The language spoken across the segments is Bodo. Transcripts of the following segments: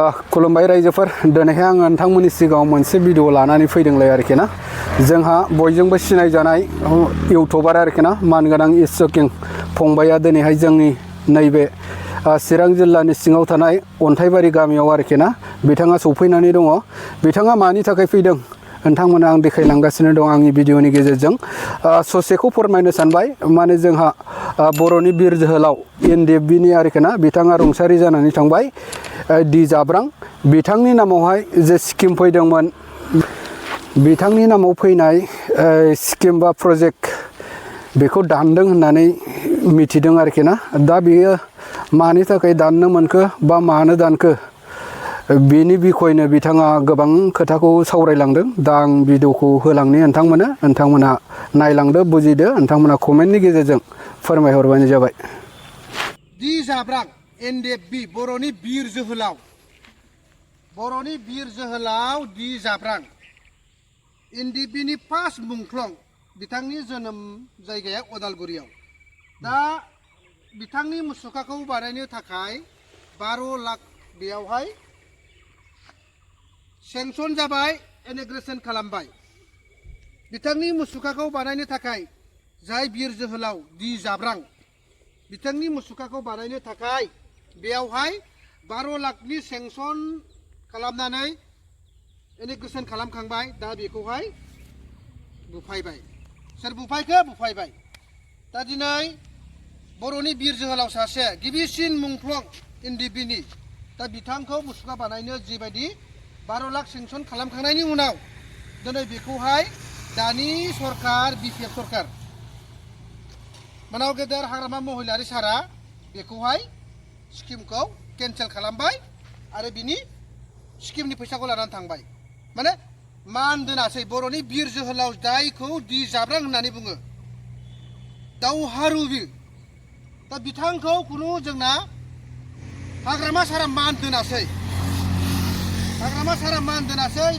खुलुमबाय रायजोफोर दिनैहाय आं नोंथांमोननि सिगाङाव मोनसे भिडिअ लानानै फैदोंलाय आरोखि ना जोंहा बयजोंबो सिनायजानाय इउटुबार आरोखि ना मानगोनां इसकिं फंबाया दिनैहाय जोंनि नैबे चिरां जिल्लानि सिङाव थानाय अन्थाइबारि गामियाव आरोखि ना बिथाङा सौफैनानै दङ। बिथाङा मानि थाखाय फैदों नोंथांमोना आं देखायलांगासिनो दं आंनि भिडिअनि गेजेरजों ससेखौ फोरमायनो सानबाय। माने जोंहा बर'नि बिर जोहोलाव एनडिएफबिनि आरोखि ना बिथाङा रुंसारि जानानै थांबाय डि जाब्रां बिथांनि नामावहाय जे स्किम फैदोंमोन बिथांनि नामाव फैनाय स्किम बा प्रजेक्ट बेखौ दानदों होननानै मिथिदों आरोखि ना। दा बेयो मानि थाखाय दाननो मोनखो बा मानो दानखो बेनि बिखयनो बिथाङा गोबां खोथाखौ सावरायलांदों। दा आं भिडिअखौ होलांनि नोंथांमोना नायलांदो बुजिदो नोंथांमोना कमेन्टनि गेजेरजों फोरमायहरबानो जाबाय। डि जाब्रां एनडिएफबि बर'नि बिर जोहोलाव डि जाब्रां एनडिएफबिनि फार्स्ट मुंख्लं बिथांनि जोनोम जायगाया अदालगुरियाव। दा बिथांनि मुसुखाखौ बानायनो थाखाय 12 लाख बेयावहाय सेंसन जाबाय इन'ग्रेसन खालामबाय। बिथांनि मुसुखाखौ बानायनो थाखाय जाय बिर जोहोलाव डि जाब्रां बिथांनि मुसुखाखौ बानायनो थाखाय बेयावहाय 12 लाखनि सेंसन खालामनानै इन'ग्रेसन खालामखांबाय। दा बेखौहाय बुफायबाय। सोर बुफायखो? बुफायबाय। दा दिनै बर'नि बिर जोहोलाव सासे गिबिसिन मुंख्लं एनडिएफबिनि दा बिथांखौ मुसुखा बानायनो जिबायदि 12 लाख सेंसन खालामखांनायनि उनाव दिनै बेखौहाय दानि सरकार बिपिएफ सरकार मानाव गेदेर हाग्रामा महिलारि सारा बेखौहाय स्किमखौ केन्सेल खालामबाय आरो बिनि स्किमनि फैसाखौ लानानै थांबाय। माने मान दोनासै बर'नि बिर जोहोलाव जायखौ डि जाब्रां होननानै बुङो दावहारु बिर। दा बिथांखौ खुनु जोंना हाग्रामा सारा मान दोनासै।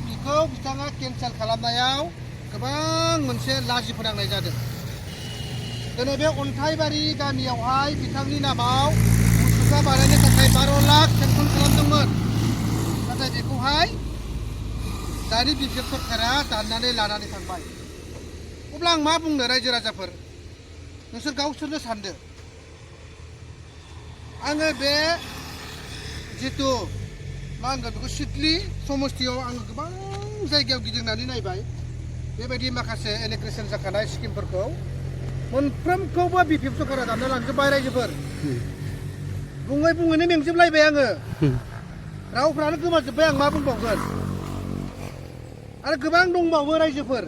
बिखौ बिथाङा केन्सेल खालामनायाव गोबां मोनसे लाजिफोनांनाय जादों। दिनै बे अन्थाइबारि गामियावहाय बिथांनि नामाव मुसुखा बानायनो थाखाय 12 लाख सेंसन खालामदोंमोन। नाथाय बेखौहाय दानि बिपिएफ सरकारा दाननानै लानानै थांबाय। अब्ला आं मा बुंनो रायजो राजाफोर नोंसोर गावसोरनो सानदो। आङो बे जिथु मा होनगोन बेखौ सिडली समस्तियाव आङो गोबां जायगायाव गिदिंनानै नायबाय। बेबायदि माखासे इन'ग्रेसन जाखानाय स्किमफोरखौ मोनफ्रोमखौबो बिपिएफ सरकारा दानना लांजोब्बाय। रायजोफोर बुङैनो मेंजोबलायबाय आङो। रावफ्रानो गोमाजोब्बाय आं मा बुंबावगोन। आरो गोबां दंबावो रायजोफोर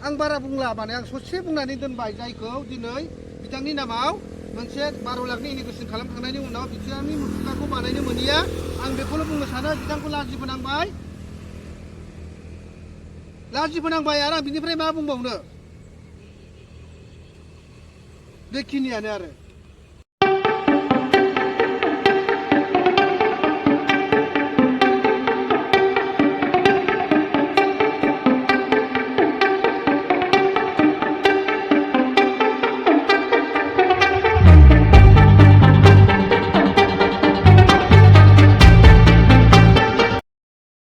आं बारा बुंला माने आं ससे बुंनानै दोनबाय जायखौ दिनै बिथांनि नामाव मोनसे 12 लाखनि इन'ग्रेसन खालामखांनायनि उनाव बिथांनि मुसुखाखौ बानायनो मोनिया आं बेखौल' बुंनो सानो बिथांखौ लाजिफोनांबाय आरो आं बिनिफ्राय मा बुंबावनो बेखिनियानो आरो।